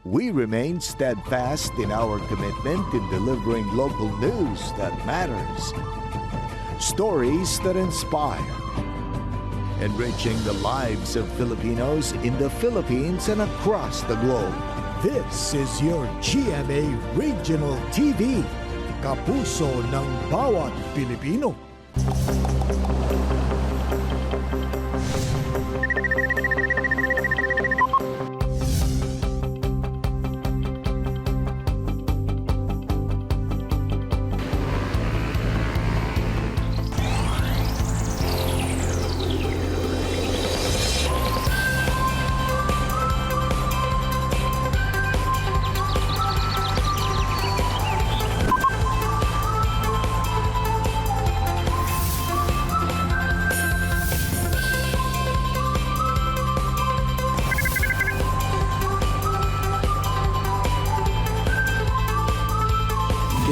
We remain steadfast in our commitment in delivering local news that matters, stories that inspire, enriching the lives of Filipinos in the Philippines and across the globe. This is your GMA Regional TV, kapuso ng bawat Pilipino.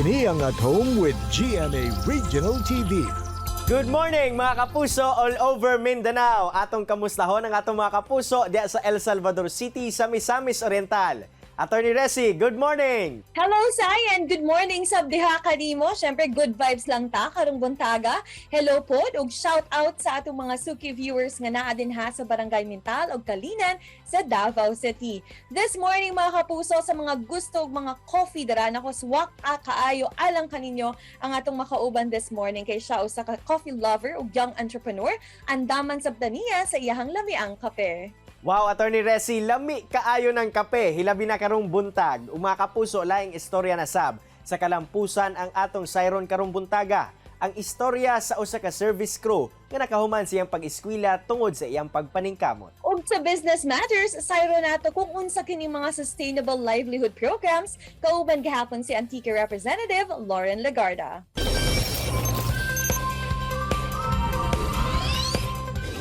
Kini ang At Home with GMA Regional TV. Good morning, mga kapuso all over Mindanao. Atong kamustahon ang atong mga kapuso diya sa El Salvador City sa Misamis Oriental. Attorney Resi, good morning! Hello, Sai, and good morning sab diha kanimo. Syempre, good vibes lang ta karong buntaga. Hello po, ug shout out sa atong mga suki viewers nga naa dinha sa Barangay Mintal ug Kalinan sa Davao City. This morning, mga kapuso, sa mga gusto og mga coffee dara nako, swak a kaayo alang kaninyo ang atong makauban this morning kay siya usa ka coffee lover ug young entrepreneur. Andaman sab ta niya sa iyahang lamiang kape. Wow, Attorney Resi, lami kaayo ng kape, hilabi na karong buntag. Ug mga kapuso, laing istorya na sab sa kalampusan ang atong sayron karong buntaga. Ang istorya sa usa ka service crew nga nakahuman siyang pag-eskwela tungod sa iyang pagpaningkamot. Ug sa Business Matters, sayro nato kung unsa kini mga sustainable livelihood programs, kauban gihapon si Antique Representative Lauren Legarda.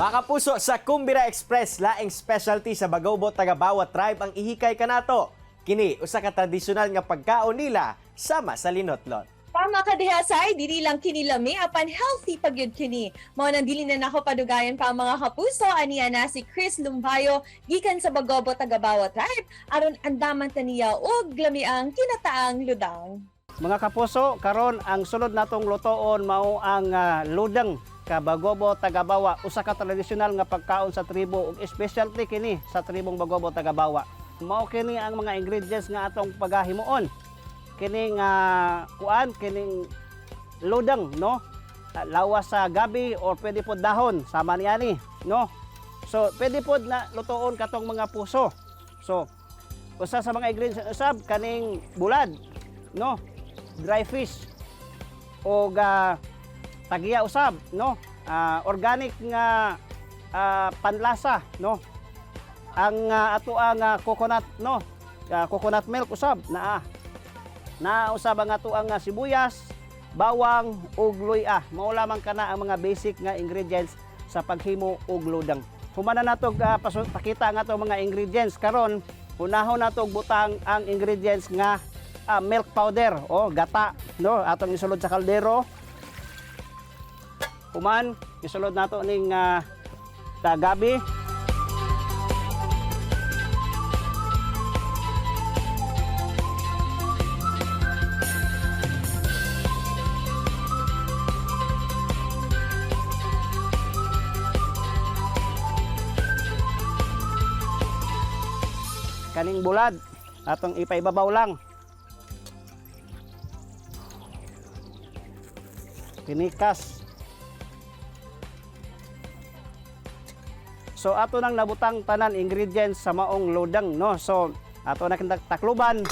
Mga kapuso, sa Kumbira Express, laing specialty sa Bagobo Tagabawa Tribe ang ihikay kanato. Kini usa ka tradisyonal nga pagkaon nila sama sa linotlot. Tama ka diha, Sai, dili lang kini lami apan healthy pa gyud kini. Mao nang dili na nako padugayan pa ang mga kapuso, aniya na si Chris Lumbayo gikan sa Bagobo Tagabawa Tribe aron andaman ta niya og lamiang kinataang ludang. Mga kapuso, karon ang sulod natong lutoon mao ang ludeng kabagobo Tagabawa, usa ka tradisyonal nga pagkaon sa tribo ug specialty kini sa tribong Bagobo Tagabawa. Mao kini ang mga ingredients nga atong pagahimuon. Kining kuan, kining ludeng, no? Lawas sa gabi or pwede pod dahon sama niani, no? So pwede pod na lutoon katong mga puso. So usa sa mga ingredients usab kaning bulad, no? Dry fish o tagiya usab, no? Organic nga panlasa, no? Ang ato ang coconut, no? Coconut milk usab naa. Naa usab ang ato ang sibuyas, bawang ug luya. Mao lamang kana ang mga basic nga ingredients sa paghimo og ludang. Human na nato pakita ang ato mga ingredients karon, unahon nato og butang ang ingredients nga milk powder o gata, no? Atong isulod sa kaldero. Human, isulod nato ning gabi. Kaning bulad atong ipaibabaw lang. Pinikas. So ato nang nabutang tanan ingredients sa maong lodang, no? So ato na kitang takluban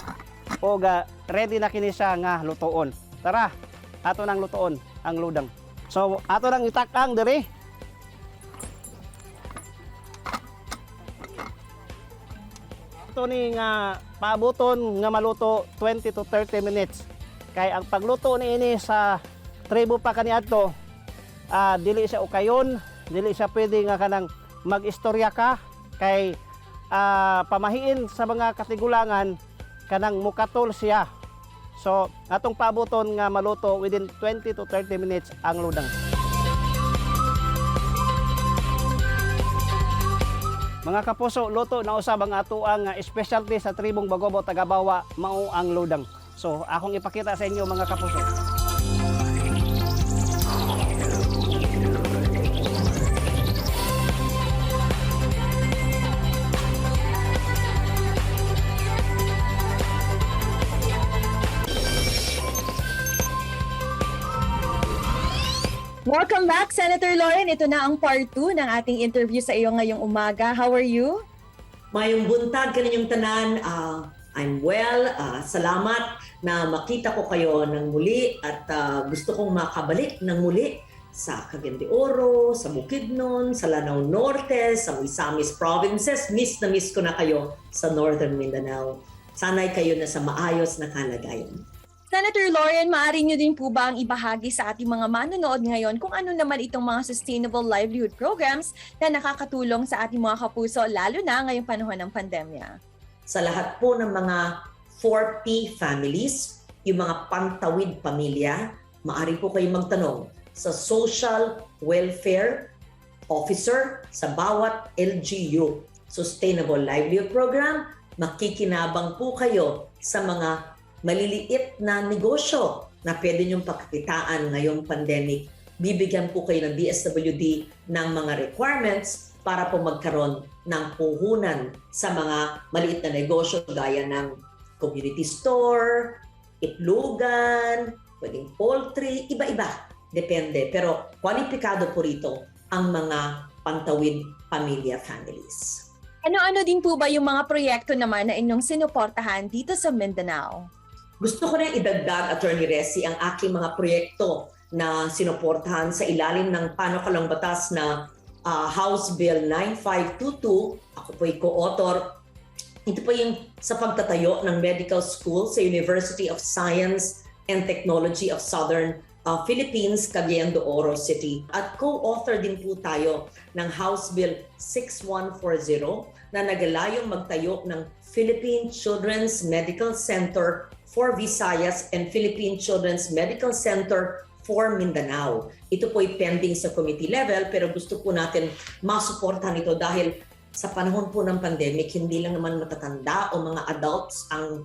o ready na kini siya nga lutoon. Tara, ato nang lutoon ang lodang. So ato nang itakang diri. Ito ni nga paabuton nga maluto 20 to 30 minutes. Kay ang pagluto niini sa tribo pa kaniadto, dili siya ukayon, dili siya pwede nga kanang mag-istorya ka kay pamahiin sa mga katigulangan kanang mukatol siya. So atong paabuton nga maluto within 20 to 30 minutes ang ludang. Mga kapuso, luto na usab ang atoang specialty sa tribong Bagobo Tagabawa, mao ang ludang. So, akong ipakita sa inyo, mga kapuso. Welcome back, Senator Lauren. Ito na ang part 2 ng ating interview sa iyo ngayong umaga. How are you? Mayong buntag kaninyong tanan. I'm well. Salamat na makita ko kayo ng muli at gusto kong makabalik ng muli sa Cagayan de Oro, sa Bukidnon, sa Lanao Norte, sa Misamis Provinces. Miss na miss ko na kayo sa Northern Mindanao. Sana'y kayo na sa maayos na kalagayan. Senator Lauren, maaari niyo din po ba ang ibahagi sa ating mga manonood ngayon kung ano naman itong mga sustainable livelihood programs na nakakatulong sa ating mga kapuso, lalo na ngayong panahon ng pandemya? Sa lahat po ng mga 4P families, yung mga pantawid pamilya, maari po kayo magtanong sa Social Welfare Officer sa bawat LGU. Sustainable Livelihood Program, makikinabang po kayo sa mga maliliit na negosyo na pwede niyong pagkakitaan ngayong pandemic. Bibigyan po kayo ng DSWD ng mga requirements para po magkaroon ng puhunan sa mga maliit na negosyo gaya ng community store, itlogan, pwedeng poultry, iba-iba. Depende. Pero kwalipikado po rito ang mga pantawid pamilya families. Ano-ano din po ba yung mga proyekto naman na inyong sinuportahan dito sa Mindanao? Gusto ko rin idagdag, Attorney Resi, ang aking mga proyekto na sinuportahan sa ilalim ng panukalang batas na House Bill 9522. Ako po'y co-author. Ito po yung sa pagtatayo ng medical school sa University of Science and Technology of Southern Philippines, Cagayan de Oro City. At co-author din po tayo ng House Bill 6140 na nagalayong magtayo ng Philippine Children's Medical Center for Visayas and Philippine Children's Medical Center for Mindanao. Ito po ay pending sa committee level, pero gusto po natin masuportahan ito dahil sa panahon po ng pandemic, hindi lang naman matatanda o mga adults ang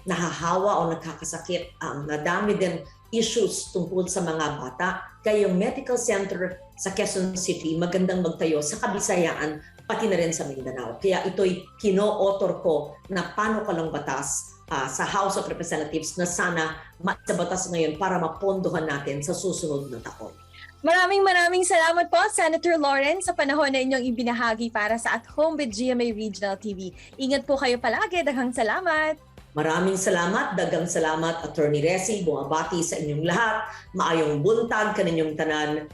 nahahawa o nagkakasakit. Nadami din issues tungkol sa mga bata. Kaya yung medical center sa Quezon City, magandang magtayo sa Kabisayaan, pati na rin sa Mindanao. Kaya ito'y kino-author ko na panukalang batas sa House of Representatives na sana maisabatas ngayon para mapondohan natin sa susunod na taon. Maraming maraming salamat po, Senator Lauren, sa panahon na inyong ibinahagi para sa At Home with GMA Regional TV. Ingat po kayo palagi. Daghang salamat! Maraming salamat, daghang salamat, Attorney Resi, bumabati sa inyong lahat. Maayong buntag kaninyong tanan.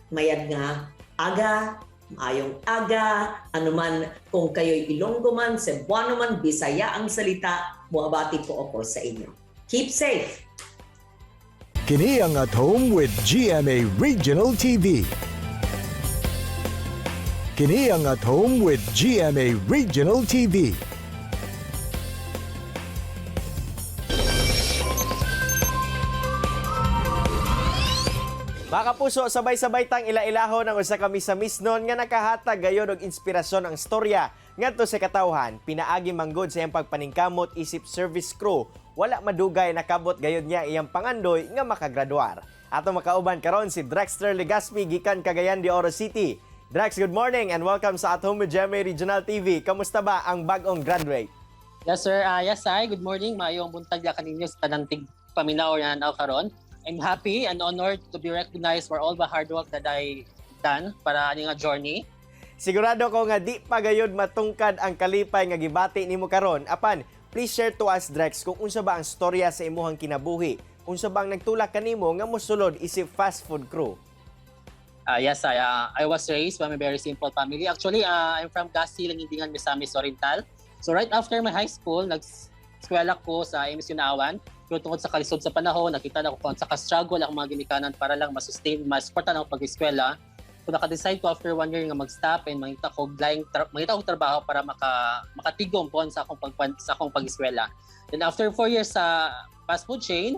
Mayad nga aga, maayong aga, anuman kung kayo'y Ilonggo man, Cebuano man, Bisaya ang salita, bumabati po ako sa inyo. Keep safe! Kini ang At Home with GMA Regional TV. Kini ang At Home with GMA Regional TV. Mga kapuso, sabay-sabay tang ila-ilahon ang usa ka misamisnon nga nakahatag gayon og inspirasyon ang storya ngadto sa katawhan. Pinaagi manggod sa iyang pagpaningkamot isip service crew. Wala madugay nakabot gayon niya iyang pangandoy nga makagraduar. Ato makauban karon si Drexter Legaspi gikan Cagayan de Oro City. Drex, good morning and welcome sa At Home with GMA Regional TV. Kamusta ba ang bagong graduate? Yes, sir. Yes, hi. Good morning. Maayong buntag ya kaninyo sa tanang tig paminaw na nanaw karon. I'm happy and honored to be recognized for all the hard work that I done para ani nga journey. Sigurado ko nga di pa gayud matungkad ang kalipay nga gibati nimo karon. Apan, please share to us, Drex, kung unsa ba ang storya sa imuhang kinabuhi. Unsa ba ang nagtulak kanimo nga mosulod isip fast food crew? Yes, I was raised by a very simple family. Actually, I'm from Gasi, Langindingan, Misamis Oriental. So right after my high school, nag-eskwela ko sa MSU Naawan. Pero tungod sa kalisod sa panahon, nakita na ko kung sa ka-struggle ang mga ginikanan para lang masustain, masuportan ang pag-eskwela. So naka-decide ko after one year nga mag-stop and mangita kog trabaho para makatigom po sa akong pag-eskwela. Then after 4 years sa fast food chain,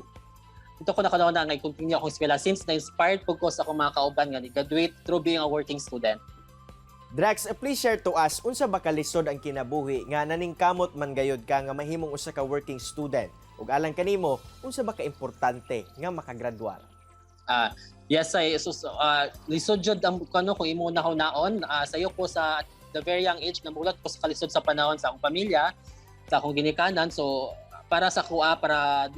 ito ko nakanaw na nga continue akong eskwela since na-inspired po ko sa akong mga kauban nga ni graduate through being a working student. Drax, please share to us unsa ba kalisod ang kinabuhi nga naningkamot man gayod ka nga mahimong usa ka working student, ug alang kanimo, unsa ba ka importante nga makagraduar? Ah, yes, ay so, lisod jud ang kano kung imo na naon. Sayo ko sa the very young age, namulat ko sa kalisod sa panahon sa akong pamilya, sa akong ginikanan. So para sa kuha, para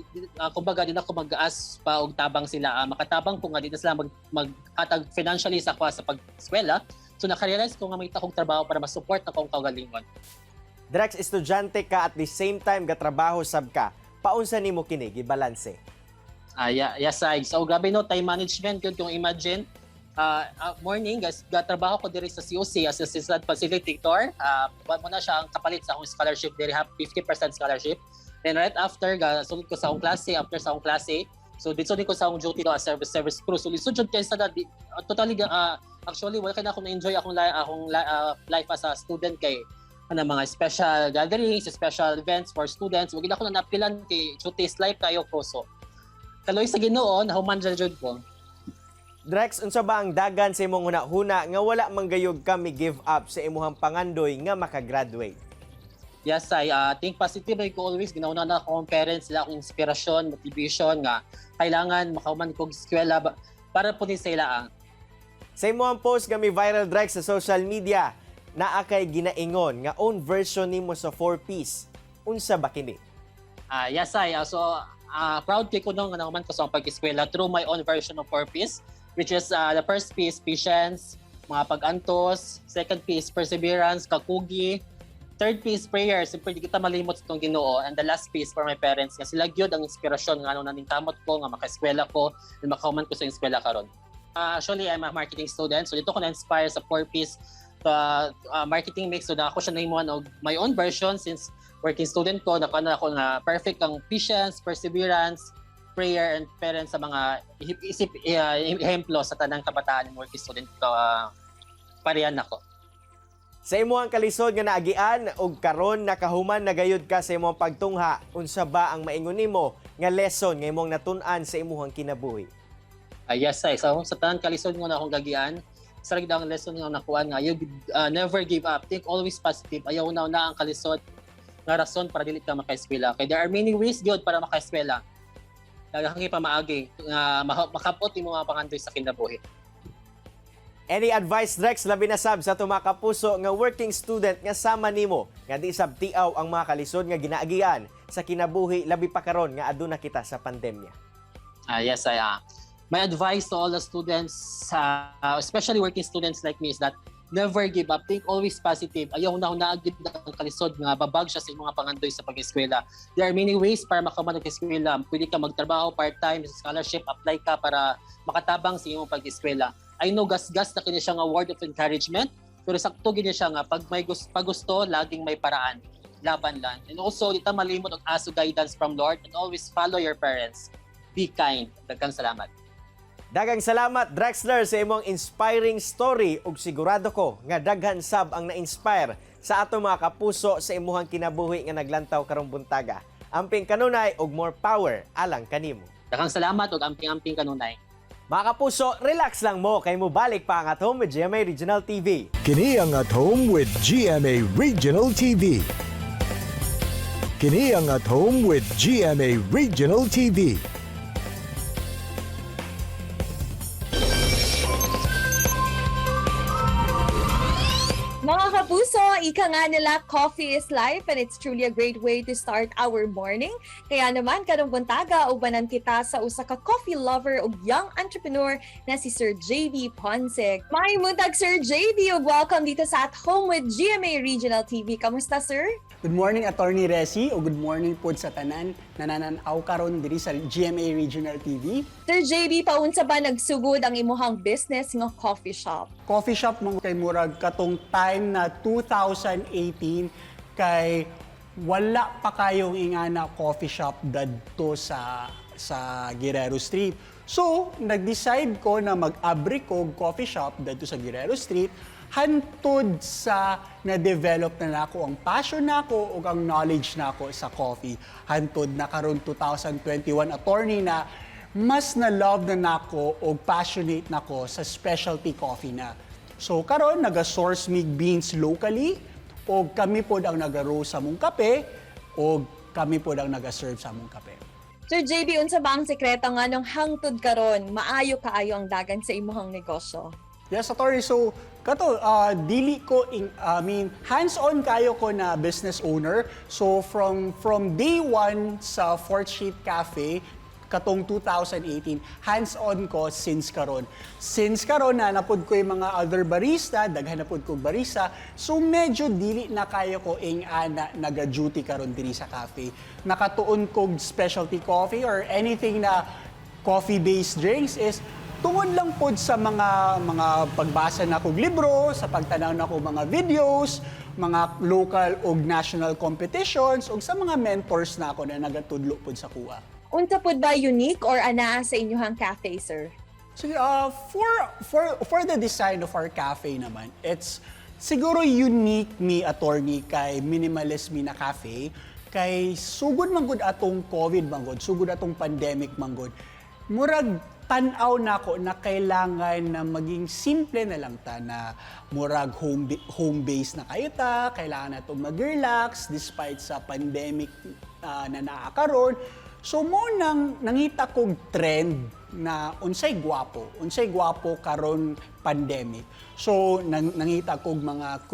kumbaga di na ako mag-ask pa og tabang sila. Makatabang ko nga di na sila maghatag financially sa kuha sa pag-eskwela. So nakarealize ko nga may akong trabaho para ma-support akong kaugalingon. Drax, estudyante ka, at the same time gatrabaho sab ka. Paunsa nimo kini gibalanse? Ah, yeah, yes, ay. So grabe no, time management yun kung imagine. Morning, guys, gatrabaho ko diri sa COC as assistant facilitator. Mo na siya ang kapalit sa akong scholarship diri, have 50% scholarship. Then right after, ga sulod ko sa akong klase, after sa akong klase, so dito din ko sa akong duty as service crew. So lisod jud kay sa totally actually wala kay na ako na-enjoy akong life as a student kay ano, mga special gatherings, special events for students. Wag ako na napilan kay duty is life kayo ko. So kaloy sa Ginoo, nahuman jud jud ko. Drex, unsa ba ang dagan sa imong huna-huna nga wala man gayud ka mi give up sa imuhang pangandoy nga makagraduate? Yes, I think positive ay ko always. Ginauna na akong parents, sila akong inspirasyon, motivation nga kailangan makahuman kog eskwela para po ni sa ila ang. Sa imong post nga mi viral, Drex, sa social media, naa kay ginaingon nga own version nimo sa 4 Ps. Unsa ba kini? Yes, I so proud kay ko no nga nahuman ko sa akong pag-eskwela through my own version of 4 Ps, which is the first P is patience, mga pag-antos, second P is perseverance, kakugi, third P is prayer, siyempre di kita malimot sa itong Ginoo, and the last P is for my parents nga sila gyud ang inspirasyon nga ano naningkamot ko nga makaeskwela ko and makahuman ko sa eskwela karon. Actually, I'm a marketing student, so dito ko na-inspire sa 4 Ps marketing mix. So na ako siya nahimuan og my own version since working student ko, nakuha na ako nga perfect ang patience, perseverance, prayer and parents sa mga isip ehemplo sa tanang kabataan ng working student ko, parehan nako. Sa imong kalisod nga naagian ug karon nakahuman na gayud ka sa imong pagtungha, unsa ba ang maingon nimo nga lesson nga imong natun-an sa imong kinabuhi? Yes, ay. So, sa tanan kalisod mo na akong gagian, sa gid ang lesson nga nakuha nga you never give up. Think always positive. Ayaw na na ang kalisod nga rason para dili ka makaeskwela. Kay there are many ways gyud para makaeskwela. Daghang pa maagi nga makapot imo mga pangandoy sa kinabuhi. Any advice, Rex, labi na sab sa atong mga kapuso nga working student nga sama nimo nga di sab tiaw ang mga kalisod nga ginaagian sa kinabuhi, labi pa karon nga aduna kita sa pandemya? Yes, I my advice to all the students, especially working students like me, is that never give up. Think always positive. Ayaw na na gid ang kalisod nga babag siya sa imong mga pangandoy sa pag-eskwela. There are many ways para makahuman og eskwela. Pwede ka magtrabaho part-time, scholarship, apply ka para makatabang sa imong pag-eskwela. I know gasgas na kini siya nga word of encouragement, pero sakto gini siya nga pag may gusto, pag gusto, laging may paraan. Laban lang. And also, di ta malimot og ask guidance from Lord and always follow your parents. Be kind. Daghang salamat. Daghang salamat, Drexler, sa imong inspiring story ug sigurado ko nga daghan sab ang na-inspire sa atong mga kapuso sa imuhang kinabuhi nga naglantaw karong buntaga. Amping kanunay ug more power alang kanimo. Daghang salamat ug amping-amping kanunay. Mga kapuso, relax lang mo kay mobalik pa ang At Home with GMA Regional TV. Kini ang At Home with GMA Regional TV. Kini ang At Home with GMA Regional TV. Mga kapuso, ika nga nila, coffee is life and it's truly a great way to start our morning. Kaya naman, karong buntaga, ubanan kita sa usa ka coffee lover ug young entrepreneur na si Sir JB Ponce. Maayong buntag, Sir JB, ug welcome dito sa At Home with GMA Regional TV. Kamusta, sir? Good morning, Attorney Resi, o good morning po sa tanan nananaw karon diri sa GMA Regional TV. Sir JB, paunsa ba nagsugod ang imuhang business nga coffee shop? Coffee shop mo kay murag katong time na 2018 kay wala pa kayong ingana coffee shop dadto sa Guerrero Street. So, nag-decide ko na mag-abri ko og coffee shop dadto sa Guerrero Street hantod sa na-develop na nako ang passion nako ug ang knowledge nako sa coffee. Hantod na karon 2021, attorney, na mas na love na nako og passionate nako sa specialty coffee na. So karon naga-source mig beans locally o kami pod ang naga-roast sa among kape o kami pod ang naga-serve sa among kape. Sir JB, unsa ba ang sekreto nganong hangtod karon maayo kaayo ang dagan sa imuhang negosyo? Yes, attorney. So, kato, dili ko, I mean, hands-on kayo ko na business owner. So, from day one sa 4th Street Cafe, katong 2018, hands-on ko since karon. Since karon na napud ko yung mga other barista, daghan na pud ko barista. So medyo dili na kayo ko ing ana naga-duty karon diri sa cafe. Nakatuon kog specialty coffee or anything na coffee-based drinks is tungod lang pod sa mga pagbasa na kog libro, sa pagtanaw na kog mga videos, mga local ug national competitions ug sa mga mentors na ako na nagatudlo pod sa kuha. Unsa pud ba unique or anaa sa inyuhang cafe, sir? So for the design of our cafe naman, it's siguro unique mi, attorney, kay minimalist mi na cafe kay sugod man gud atong COVID man gud, sugod atong pandemic man gud. Murag tan-aw nako na kailangan na maging simple na lang ta na murag home base na kayo ta, kailangan nato mag-relax despite sa pandemic na naa karon. So mo nang nangita kog trend na unsay gwapo karon pandemic. So nangita kog mga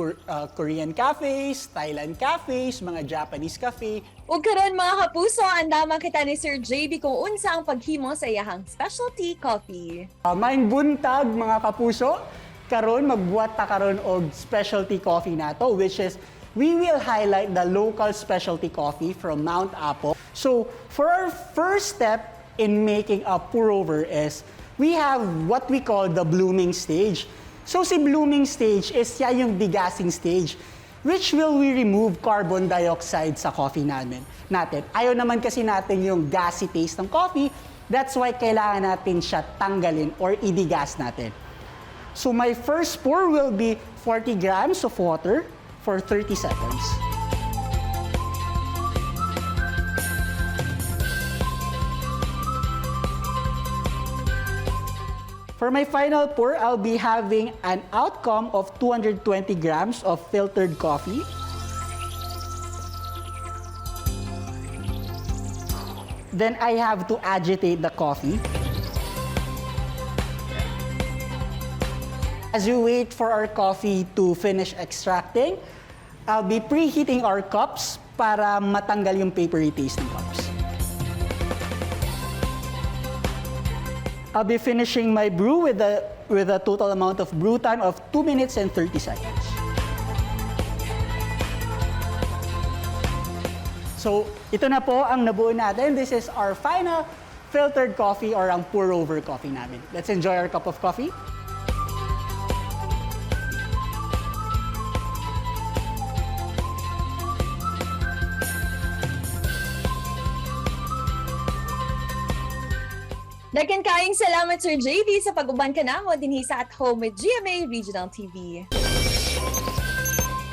Korean cafes, Thailand cafes, mga Japanese cafe. Ug karon mga kapuso, andaman kita ni Sir JB kung unsa ang paghimo sa iyahang specialty coffee. Maayong buntag, mga kapuso. Karon magbuhat ta karon og specialty coffee nato, which is we will highlight the local specialty coffee from Mount Apo. So for our first step in making a pour over is we have what we call the blooming stage. So si blooming stage is siya yung degassing stage which will we remove carbon dioxide sa coffee natin. Ayaw naman kasi natin yung gassy taste ng coffee. That's why kailangan natin siya tanggalin or i-degas natin. So my first pour will be 40 grams of water for 30 seconds. For my final pour, I'll be having an outcome of 220 grams of filtered coffee. Then I have to agitate the coffee. As we wait for our coffee to finish extracting, I'll be preheating our cups para matanggal yung papery taste ng cups. I'll be finishing my brew with a total amount of brew time of 2 minutes and 30 seconds. So, ito na po ang nabuo natin. This is our final filtered coffee or ang pour over coffee namin. Let's enjoy our cup of coffee. Daghan kaayong salamat, Sir JB, sa pag-uban kanamo dinhi sa At Home with GMA Regional TV.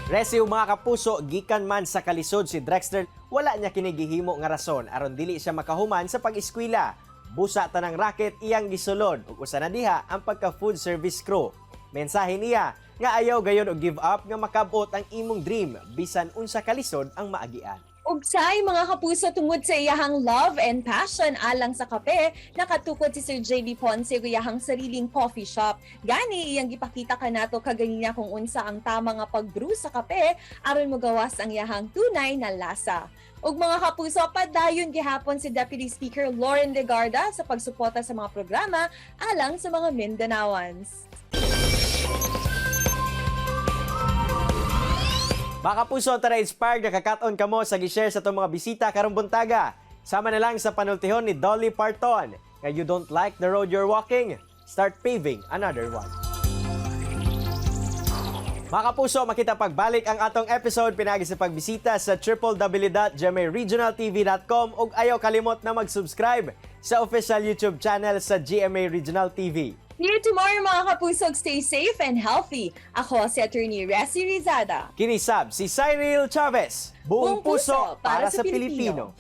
Resiw, mga kapuso, gikan man sa kalisod si Drexler, wala niya kini gihimo nga rason aron dili siya makahuman sa pag-eskwela. Busa tanang raket iyang gisulod ug usa na diha ang pagka food service crew. Mensahe niya nga ayaw gayon og give up nga makabot ang imong dream bisan unsa kalisod ang maagian. Ugsay mga kapuso, tungod sa iyahang love and passion alang sa kape, nakatukod si Sir JB Ponce og iyahang sariling coffee shop. Gani iyang gipakita kanato kaganina kung unsa ang tama nga pagbrew sa kape aron mogawas ang iyahang tunay na lasa. Ug mga kapuso, padayon gihapon si Deputy Speaker Loren Legarda sa pagsuporta sa mga programa alang sa mga Mindanawans. Mga kapuso, tara, inspired nakakaton kamo sa gi-share sa atong mga bisita karong buntaga. Sama na lang sa panultihon ni Dolly Parton nga "You don't like the road you're walking, start paving another one." Mga kapuso, makita pagbalik ang atong episode pinagi sa pagbisita sa www.gmaregionaltv.com ug ayaw kalimot na mag-subscribe sa official YouTube channel sa GMA Regional TV. See you tomorrow, mga kapuso. Stay safe and healthy. Ako si Attorney Resi Rizada. Kinisab si Cyril Chavez. Buong puso para sa Pilipino.